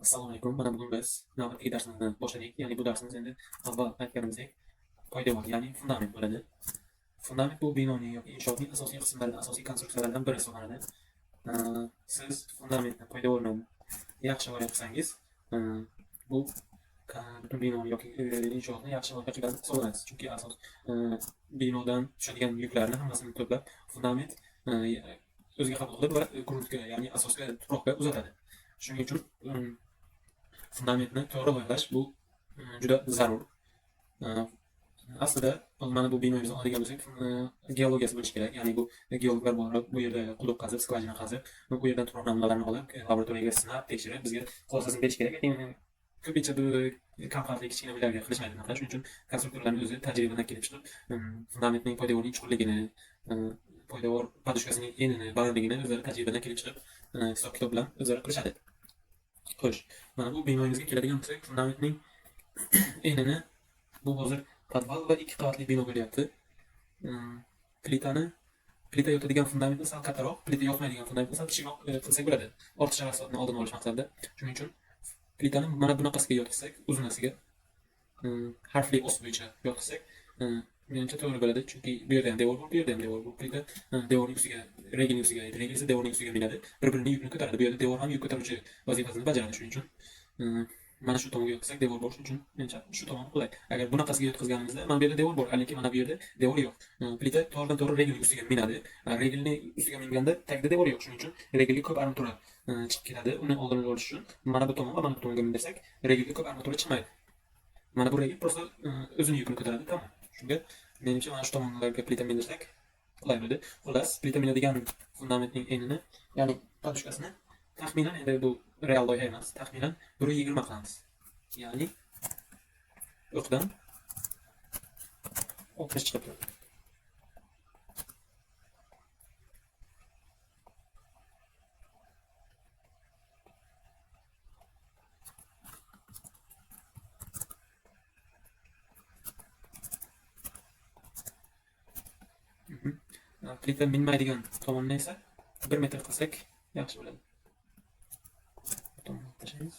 Assalomu alaykum. Mana bugun biz navbatdagi darsimizni boshladik. Ya'ni bu darsimiz endi avval aytganimizdek poydevor, ya'ni fundament bo'ladi. Fundament bu binoning yoki inshootning asosiy qismlaridan, asosiy konstruksiyalaridan biri hisoblanadi. Siz fundamentni, poydevorni yaxshi loyiha qilsangiz, bu butun binoni yoki inshootni yaxshi loyiha qilgan hisoblanasiz. Chunki asos binodan tushadigan yuklarni hammasini to'plab fundament o'ziga qabul qilib va gruntga, ya'ni asosga, tuproqqa uzatadi. Shuning uchun fundamentni to'g'ri loyihalash bu juda zarur. Aslida mana bu binomizni oladigan bo'lsak, geologiyasi bo'lishi kerak. Ya'ni bu geologlar borib, bu yerda quduq qazib, skvajina qazib, bu yerdan tuproq namunalarini olib, laboratoriyaga sinab, tekshirib, bizga xulosasini berish kerak. Lekin ko'pincha bu kam qavatli kichkina uylarga qilishmaydi bunaqa. Shuning uchun konstruktorlarning o'zi tajribadan kelib chiqib, fundamentning poydevorining chuqurligini, poydevor podushkasining enini, balandligini o'zlari tajribadan kelib chiqib, hisob-kitob bilan o'zlari qilishadi. Xo'sh, mana bu binoyimizga keladigan bo'lsak, fundamentning enini bu hozir podval va 2 qavatli bino bo'lyapti. Plita yotadigan fundamentni sal kattaroq, plita yotmaydigan fundamentni sal kichikroq qilsak bo'ladi. Ortiqcha rasodni oldini olish maqsadida. Shuning uchun plitani mana bunaqasiga yotqizsak, uzunasiga, harfli os bo'yicha yotqizsak, menimcha to'g'ri bo'ladi. Chunki bu yerda ham devor bor, bu yerda ham devor bor. Plita devorning ustiga, regelning ustiga, regel esa devorning ustiga minadi, bir-birini yukni ko'taradi. Bu yerda devor ham yuk ko'taruvchi vazifasini bajaradi. Shuning uchun mana shu tomonga yotqizsak devor bor, shuning uchun menimcha shu tomon qulay. Agar bunaqasiga yotqizganimizda mana bu yerda devor bor, lekin mana bu yerda devor yo'q. Plita to'g'ridan to'g'ri regelning ustiga minadi. Regelning ustiga minganda tagida devor yo'q. Shuning uchun regelga ko'p armatura chiqib ketadi. Uni oldini olish uchun mana bu tomon va mana bu tomonga mindirsak, regelga ko'p armatura chiqmaydi. Mana bu regel просто o'zini yukini ko'taradi, tamom. Shunga menimcha mana shu tomonlarga plita mindirsak qulay bo'ladi. Xullas, plita minadigan fundamentning enini, ya'ni podushkasini taxminan, endi bu real loyiha emas, taxminan 1.20 qilamiz. Ya'ni o'qdan 60 chiqib turadi. Plita minmaydigan tomonni esa 1 metr qilsak yaxshi bo'ladi. Bu tomonni tashlaymiz.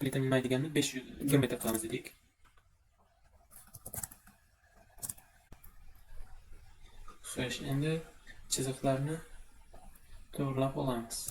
Plita minmaydiganni 500 1 metr qilamiz dedik. Xo'sh, endi chiziqlarni to'g'rilab olamiz.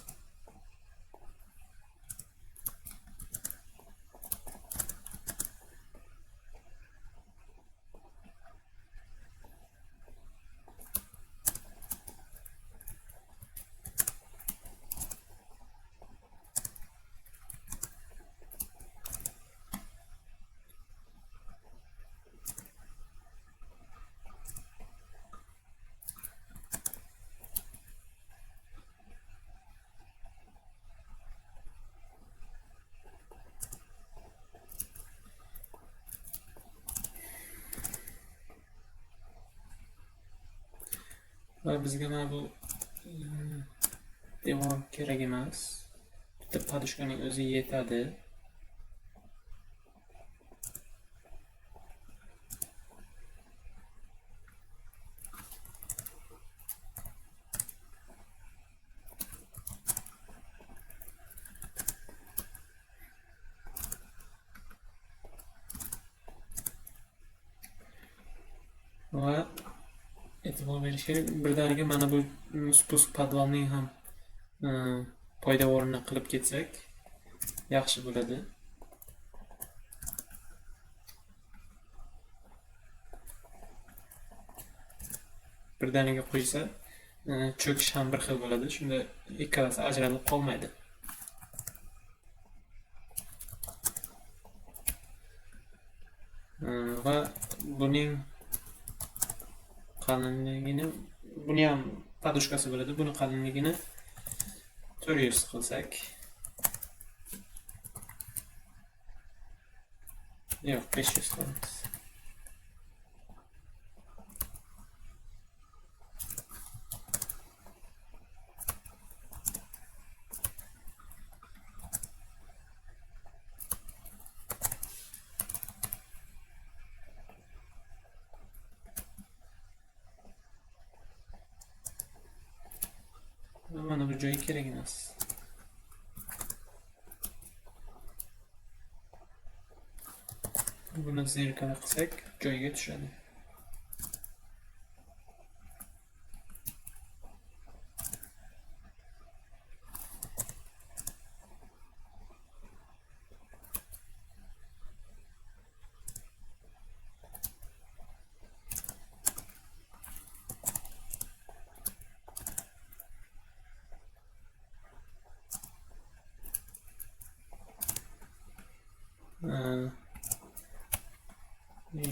Va bizga mana bu devor kerak emas. Bitta podushkaning o'zi yetadi. Va e'tibor berish kerak, birdaniga mana bu spusк podvalning ham poydevorini qilib ketsak yaxshi bo'ladi. Birdaniga qo'ysa, cho'kish ham bir xil bo'ladi. Shunda ikkalasi ajralib qolmaydi. Va buning qalinligini, buni ham podushkasi bo'ladi. Buni qalinligini 400 qilsak. Yo'q, 500 qilamiz. Mana bu joyi kerak emas. Buni zerkala qilsak joyiga tushadi.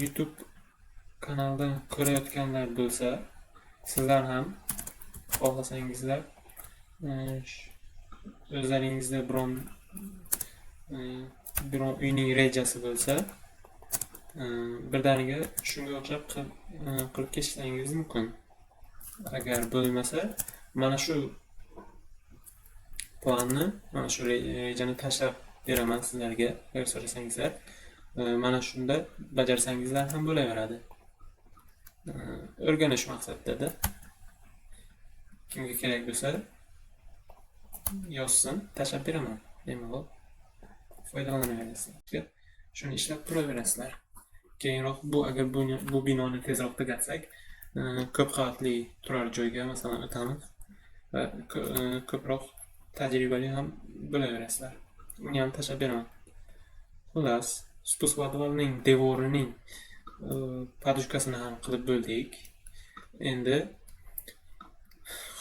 YouTube kanalda ko'rayotganlar bo'lsa, sizlar ham xohlasangizlar o'zlaringizda biron uyning rejasi bo'lsa, birdaniga shunga o'xshab qilib ketishingiz mumkin. Agar bo'lmasa, mana shu planni, mana shu rejani tashlab beraman sizlarga, agar so'rasangizlar. Mana shunda bajarsangizlar ham bo'laveradi. O'rganish maqsadida. Kimga kerak bo'lsa yozsin, tashlab beraman. Bemalol foydalanaverasizlar. Shuni ishlab turaverasizlar. Keyinroq bu agar bu binoni tezroq tugatsak, ko'p qavatli turar joyga masalan o'tamiz va ko'proq tajribali ham bo'laverasizlar. Uni ham tashlab beraman. Xullas, spusк podvalning devorining podushkasini ham qilib bo'ldik. Endi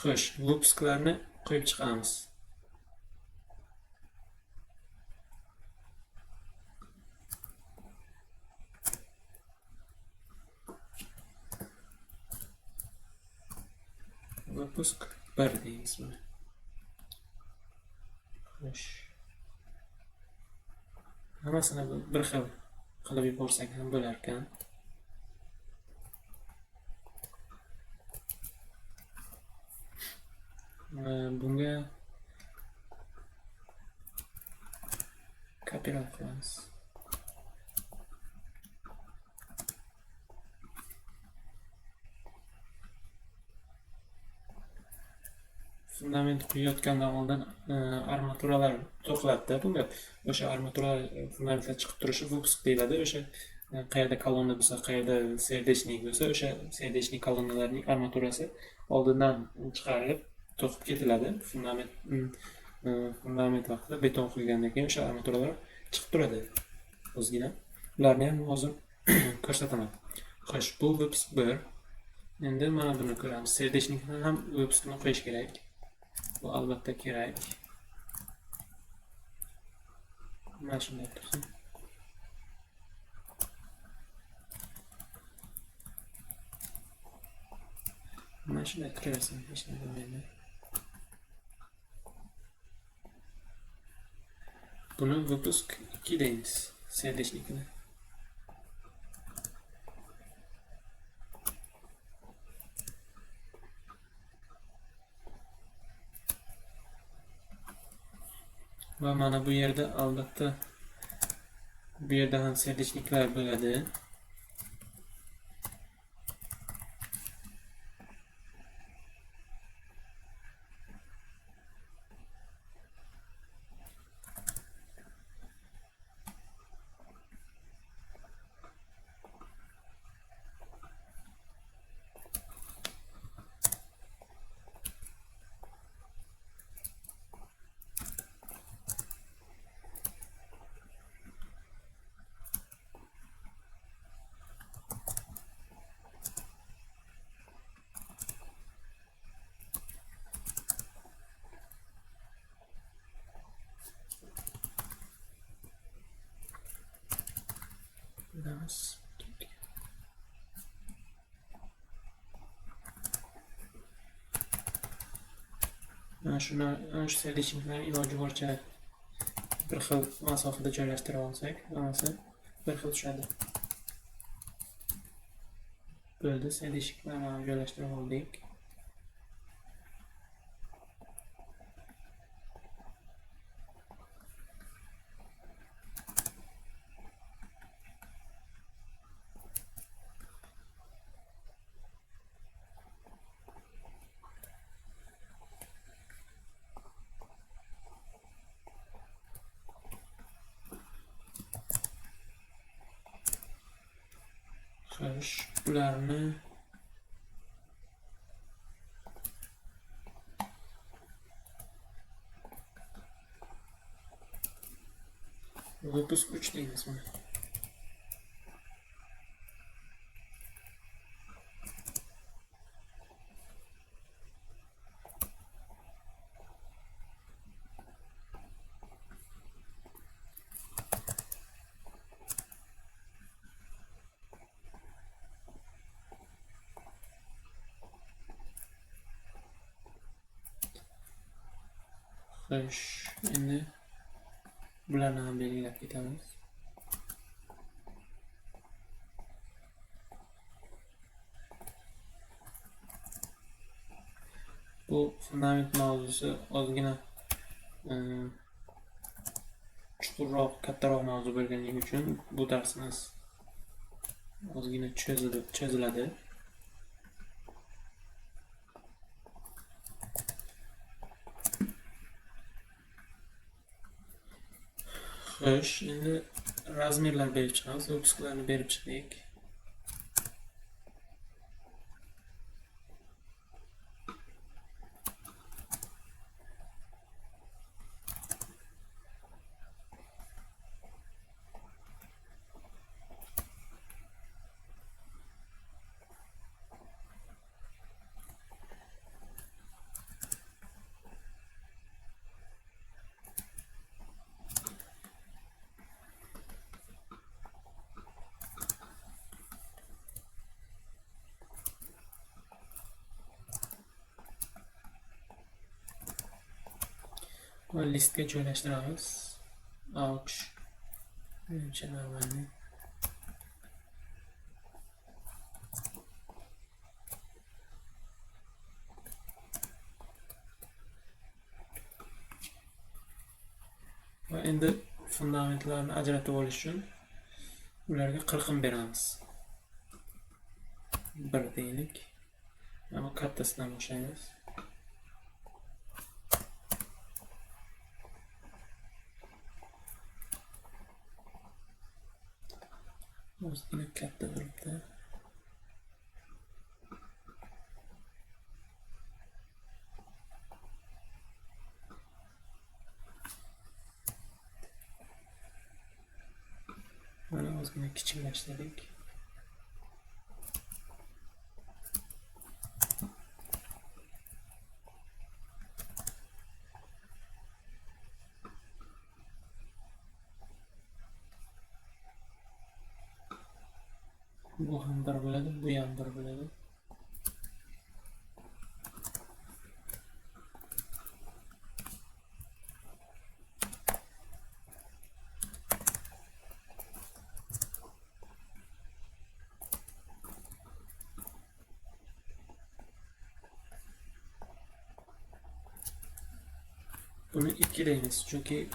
xo'sh, выпускlarni qo'yib chiqamiz. Выпуск 1 deymiz buni. Xo'sh. Hammasini bir xil qilib yuborsak ham bo'lar ekan. Bunga kopirov qilamiz. Fundament quyayotgandan oldin armaturalar to'qiladida bunga. O'sha armaturalar fundamentlar chiqib turishi выпуск deyiladi. O'sha qayerda kolonna bo'lsa, qayerda serdechnik bo'lsa, o'sha serdechnik kolonnalarning armaturasi oldindan chiqarilib to'qib ketiladi. Fundament vaqtida beton quygandan keyin o'sha armaturalar chiqib turadi o'zgina. Ularni ham hozir ko'rsataman. Xo'sh, bu выпуск 1. Endi mana buni ko'ramiz. Serdechnikni ham выпускni qo'yish kerak. Bu albatta kerak. Mana shunday tursin. Mana shunday turaversin, hech nima bo'lmaydi. Buni выпуск 2 deymiz, serdechnikini. Va mana bu yerda albatta bu yerda ham serdechniklar bo'ladi. Mana shu serdechniklarni iloji boricha bir xil masofada joylashtira olsak, hammasi bir xil tushadi. Bo'ldi, serdechniklarni joylashtirib oldik. Xo'sh, bularni выпуск 3 deymiz buni. Xo'sh, endi bularni ham belgilab ketamiz. Bu fundament mavzusi ozgina chuqurroq, kattaroq mavzu bo'lganligi uchun bu darsimiz ozgina cho'ziladi. Xo'sh, endi razmerlar berib chiqamiz, выпускlarni berib chiqdik. Va listga joylashtiramiz. Ouch. Menimcha normalniy. Va endi fundamentlarni ajratib olish uchun ularga qirqim beramiz. 1 deylik. Mana bu kattasidan boshlaymiz. Ozgina katta turibdi. Mana ozgina kichiklashtirdik. Bu ham bir bo'ladi, bu ham bir bo'ladi. Buni 2 deymiz, chunki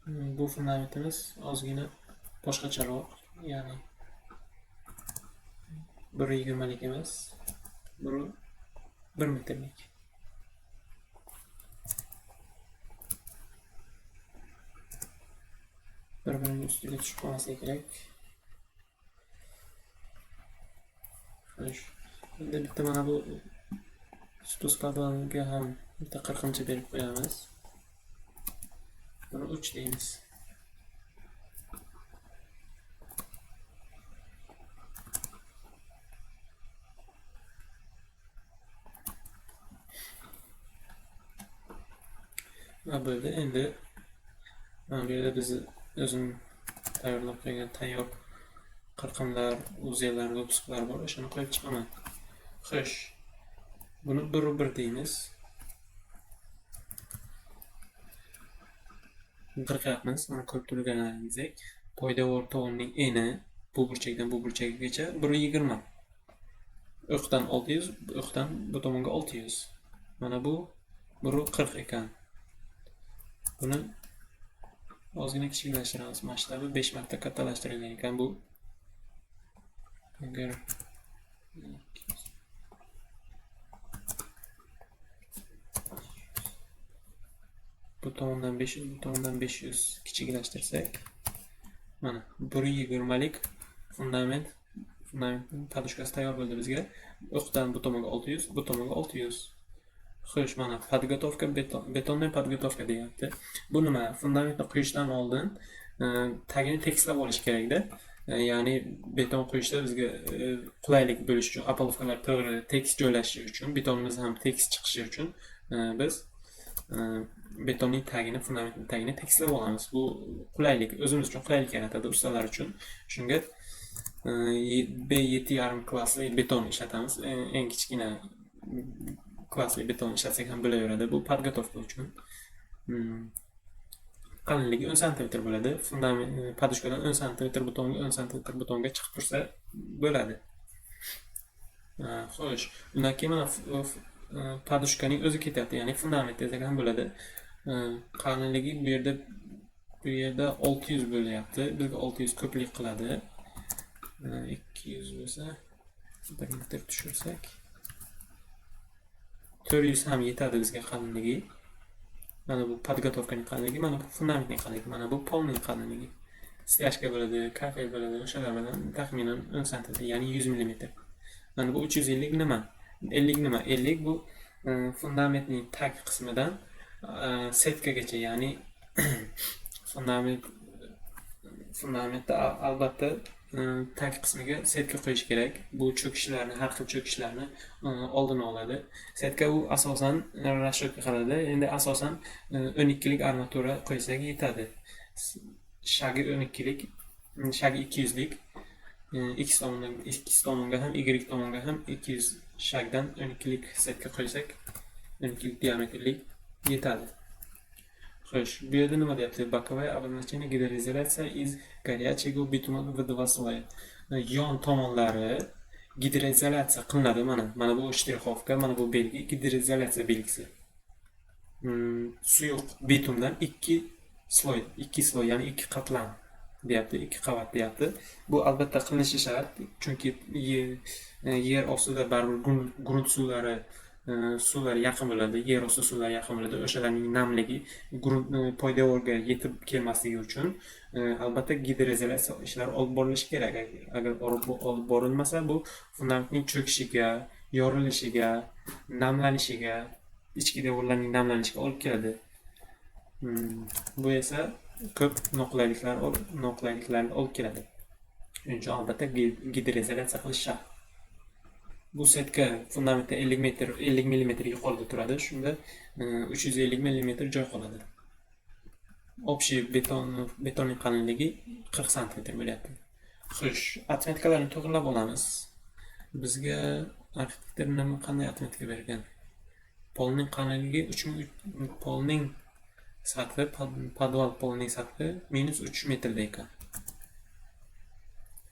bu fundamentimiz ozgina boshqacharoq, ya'ni 1.20lik emas, 1 metrlik. Bir-birining ustiga tushib qolmasligi kerak. Xo'sh, endi bitta mana bu spusqadonga ham bitta qirqimcha berib qo'yamiz. Buni 3 deymiz. Va bo'ldi. Endi mana bu yerda biz o'zim tayyorlab qo'ygan tayyor qirqimlar, uzellar, выпускlar bor, o'shani qo'yib chiqaman. Xo'sh, buni 1 deymiz. Qirqyapmiz. Mana ko'rib turganingizdek, poydevor tovonning eni bu burchakdan bu burchakgacha 1.20. O'qdan 600, o'qdan bu tomonga 600. Mana bu 1.40 ekan. Buni ozgina kichiklashtiramiz. Masshtabi 5 marta kattalashtirilgan ekan bu. Agar bu tomondan 500, bu tomondan 500 kichiklashtirsak, mana 1.20lik fundament Fundamentning подушкasi tayyor bo'ldi bizga. O'qdan bu tomonga 600, bu tomonga 600. Xo'sh, mana подготовка betonная подготовка deyapti. Bu nima? Fundamentni quyishdan oldin tagini tekislab olish kerakda. Ya'ni beton quyishda bizga qulaylik bo'lishi uchun, opolovkalar to'g'ri tekis joylashishi uchun, betonimiz ham tekis chiqishi uchun biz betonning tagini, fundamentning tagini tekislab olamiz. Bu qulaylik, o'zimiz uchun qulaylik yaratadi, ustalar uchun. Shunga B7,5 klassli beton ishlatamiz. Eng kichkina klassli beton ishlatsak ham bo'laveradi. Bu подготовка uchun. Qalinligi 10 santimetr bo'ladi. Fundament подушkadan 10 santimetr bu tomonga, 10 santimetr bu tomonga chiqib tursa bo'ladi. Xo'sh, undan keyin mana подушkaning o'zi ketyapti, ya'ni fundament desak ham bo'ladi. Qalinligi bu yerda 600 bo'lyapti. Bizga 600 ko'plik qiladi. 200 bo'lsa 1 metr tushirsak 400 ham yetadi bizga qalinligi. Mana bu подготовkaning qalinligi, mana bu fundamentning qalinligi, mana bu polning qalinligi. Стяжка bo'ladi, kafel bo'ladi, o'shalar bilan taxminan 10 santimetr, ya'ni 100 millimetr. Mana bu 350 nima? 50 nima? 50 bu fundamentning tag qismidan setkagacha, ya'ni fundamentda albatta tag qismiga setka qo'yish kerak. Bu cho'kishlarni, har xil cho'kishlarni oldini oladi. Setka u asosan расчетga qiladi. Endi asosan 12lik armatura qo'ysak yetadi. Shagi 12lik, shagi 200lik, X tomondan, X tomonga ham, Y tomonga ham 200 shagdan 12lik setka qo'ysak, 12lik diametrlik yetadi. Xo'sh, bu yerda nima deyapti? Боковая обозначение гидроизоляция из горячего битума в 2 слоя. Yon tomonlari gidroizolyatsiya qilinadi mana. Mana bu shtrixovka, mana bu belgi gidroizolyatsiya belgisi. Suyuq bitumdan 2 sloy, 2 sloy, ya'ni 2 qatlam deyapti, 2 qavat deyapti. Bu albatta qilinishi shart, chunki yer ostida baribir grunt suvlari, suvlar yaqin bo'ladi, yer osti suvlari yaqin bo'ladi. O'shalarning namligi grunt poydevorga yetib kelmasligi uchun albatta gidroizolyatsiya ishlari olib borilishi kerak. Agar olib borilmasa, bu fundamentning cho'kishiga, yorilishiga, namlanishiga, ichki devorlarning namlanishiga olib keladi. Bu esa ko'p noqulayliklarni olib keladi. Shuning uchun albatta gidroizolyatsiya qilish shart. Bu setka fundamentda 50 metr, 50 millimetr yuqorida turadi. Shunda 350 millimetr joy qoladi. Общий betonning qalinligi 40 santimetr bo'lyapti. Xo'sh, отметkalarni to'g'rilab olamiz. Bizga arxitektor nima, qanday отметка bergan? Polning qalinligi uch ming uch, polning sathi, podval polning sathi minus 3 metrda ekan.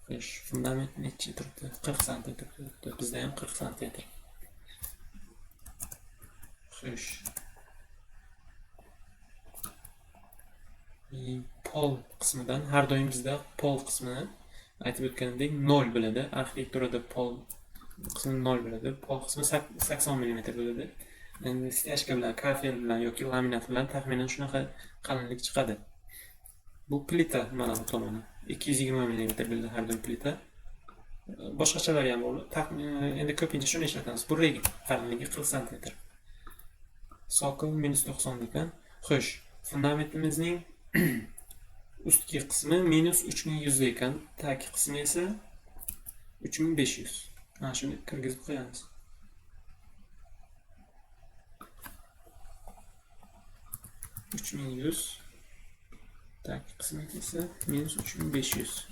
Xo'sh, fundament necha turibdi? 40 santimetr turibdi. Bizda ham 40 santimetr. Xo'sh. Pol qismidan har doim bizda pol qismini aytib o'tganimdek 0 bo'ladi. Arxitekturada pol qismi 0 bo'ladi. Pol qismi 80 millimetr bo'ladi. Endi stяжка bilan, kafel bilan yoki laminat bilan taxminan shunaqa qalinlik chiqadi. Bu plita mana bu tomoni 220 millimetr bo'ladi har doim plita. Boshqachalari ham bor. Endi ko'pincha shuni ishlatamiz. Bu reg qalinligi 40 santimetr. Sokol minus 90 ekan. Xo'sh, fundamentimizning ustki qismi minus 3100 ekan, tagi qismi esa 3500. Mana shuni kirgizib qo'yamiz. 3100, tagi qismi esa minus 3500.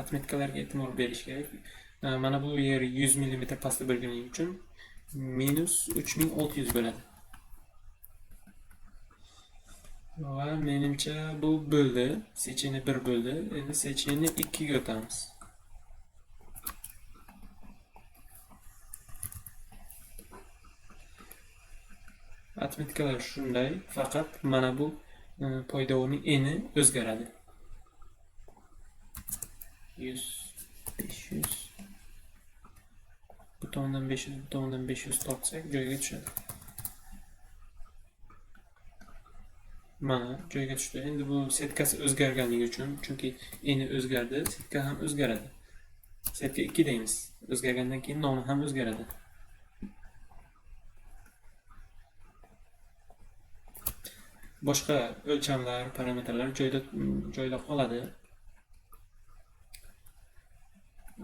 Отметkalarga e'tibor berish kerak. Mana bu yer 100 millimetr pastda bo'lgani uchun minus 3600 bo'ladi. Va menimcha bu bo'ldi. Secheni 1 bo'ldi. Endi secheni 2 ga o'tamiz. Отметkalar shunday, faqat mana bu poydevorning eni o'zgaradi. 100, 500. Bu tomondan 500, bu tomondan 500 tortsak joyiga tushadi. Mana joyiga tushdi. Endi bu setkasi o'zgarganligi uchun, chunki eni o'zgardi, setka ham o'zgaradi. Setka 2 deymiz. O'zgargandan keyin nomi ham o'zgaradi. Boshqa o'lchamlar, parametrlar joyida qoladi.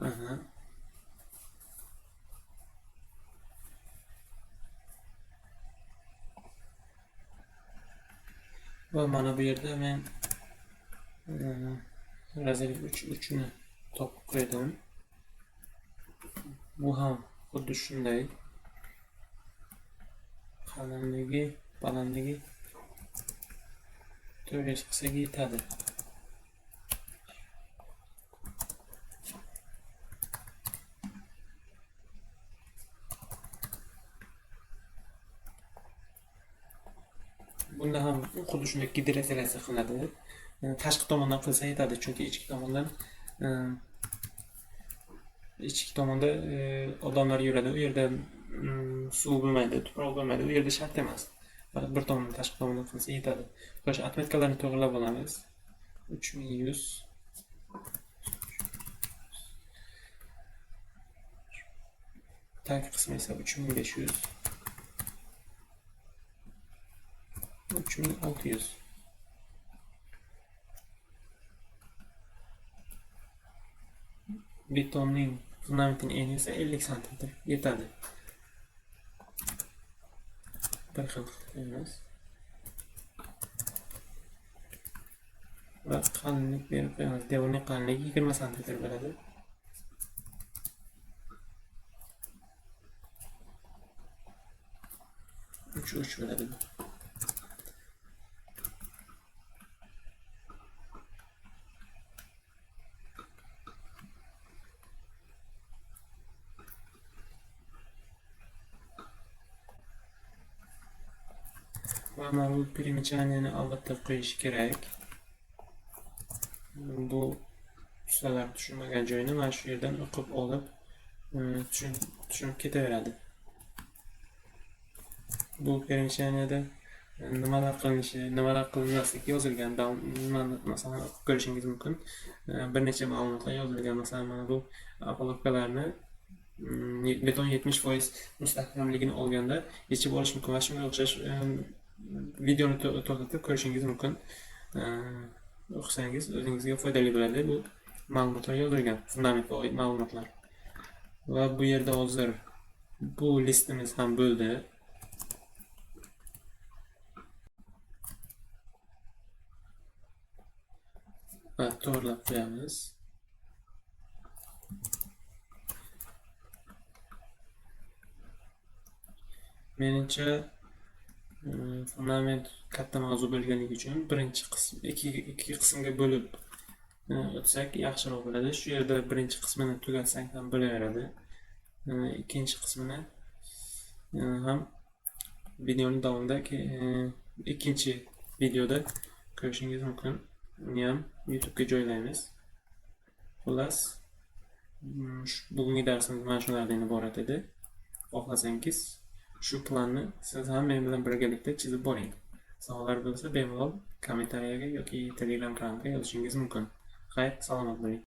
Aha. Va mana bu yerda men razerv 3 ni topib qo'ydim. Bu ham xuddi shunday. Qalinligi, balandligi 400 qilsak yetadi. Bunda ham xuddi shunday gidroizolyatsiya qilinadi. Tashqi tomondan qilsa yetadi, chunki ichki tomondan ichki tomonda odamlar yuradi, u yerda suv bo'lmaydi, tuproq bo'lmaydi, u yerda shart emas. Faqat bir tomondan, tashqi tomondan qilsa yetadi. Xo'sh, otmetkalarni to'g'rilab olamiz. 3100 tag qismi esa 3500 3600. Betonning fundamentining eni esa 50 cm yetadi. Bir xil qilib qo'yamiz. Va qalinlik berib qo'yamiz. Devorning qalinligi 20 cm bo'ladi. 3 bo'ladi bu. Va mana bu примечанияni albatta qo'yish kerak. Bu ustalar tushunmagan joyini mana shu yerdan o'qib olib tushunib ketaveradi. Bu примечанияda nimalar qilinishi, nimalar qilinmasligi yozilgan. Masalan, o'qib ko'rishingiz mumkin. Bir necha ma'lumotlar yozilgan. Masalan, mana bu opalubkalarni beton 70% mustahkamligini olganda yechib olish mumkin va shunga o'xshash videoni to'xtatib ko'rishingiz mumkin. O'qisangiz o'zingizga foydali bo'ladi. Bu ma'lumotlar yozilgan, fundamentga oid ma'lumotlar. Va bu yerda hozir bu listimiz ham bo'ldi. Va to'g'rilab qo'yamiz. Menimcha fundament katta mavzu bo'lganligi uchun birinchi qism ikki qismga bo'lib o'tsak yaxshiroq bo'ladi. Shu yerda birinchi qismini tugatsak ham bo'laveradi. Ikkinchi qismini ham videoning davomida ikkinchi videoda ko'rishingiz mumkin. Uni ham YouTube'ga joylaymiz. Xullas, bugungi darsimiz mana shulardan iborat edi. Xohlasangiz shu planni siz ham men bilan birgalikda chizib boring. Savollar bo'lsa bemalol kommentariyaga yoki Telegram kanalimga yozishingiz mumkin. Xayr, salomat bo'ling.